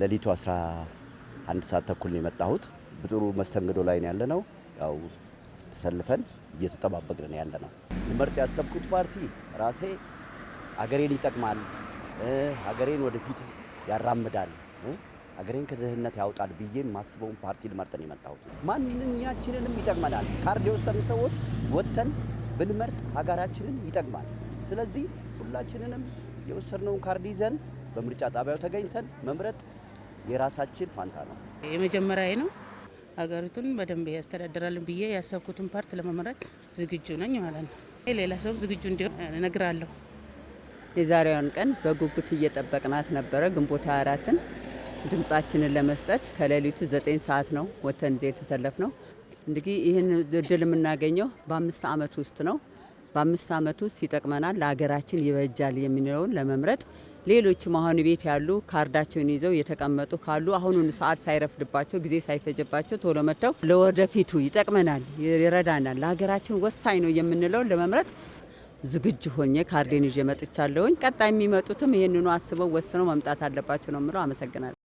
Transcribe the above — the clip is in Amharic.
ሌሊቱ 11 ሰዓት ተኩል ነው የመጣሁት። በጥሩ መስተንግዶ ላይ ነው ያለነው። ያው ተሰልፈን እየተጠባበቅን ነው ያለነው። ልመርጥ ያሰብኩት ፓርቲ ራሴ አገሬን ይጠቅማል፣ ሀገሬን ወደፊት ያራምዳል፣ ሀገሬን ከድህነት ያውጣል ብዬ የማስበውን ፓርቲ ልመርጥ ነው የመጣሁት። ማንኛችንንም ይጠቅመናል። ካርድ የወሰኑ ሰዎች ወጥተን ብንመርጥ ሀገራችንን ይጠቅማል። ስለዚህ ሁላችንንም የወሰድነውን ካርድ ይዘን በምርጫ ጣቢያው ተገኝተን መምረጥ የራሳችን ፋንታ ነው። የመጀመሪያ ነው። ሀገሪቱን በደንብ ያስተዳድራልን ብዬ ያሰብኩትን ፓርቲ ለመምረጥ ዝግጁ ነኝ ማለት ነው። ሌላ ሰውም ዝግጁ እንዲሆን እነግራለሁ። የዛሬዋን ቀን በጉጉት እየጠበቅናት ነበረ። ግንቦት 24ን ድምጻችንን ለመስጠት ከሌሊቱ 9 ሰዓት ነው ወጥተን እዚህ የተሰለፍነው። እንግዲህ ይህን እድል የምናገኘው በ5 ዓመት ውስጥ ነው። በ5 ዓመት ውስጥ ይጠቅመናል፣ ለሀገራችን ይበጃል የሚለውን ለመምረጥ ሌሎችም አሁን ቤት ያሉ ካርዳቸውን ይዘው የተቀመጡ ካሉ አሁኑን ሰዓት ሳይረፍድባቸው ጊዜ ሳይፈጅባቸው ቶሎ መጥተው ለወደፊቱ ይጠቅመናል፣ ይረዳናል፣ ለሀገራችን ወሳኝ ነው የምንለውን ለመምረጥ ዝግጁ ሆኜ ካርዴን ይዤ መጥቻለሁኝ። ቀጣይ የሚመጡትም ይህንኑ አስበው ወስነው መምጣት አለባቸው ነው የምለው። አመሰግናለሁ።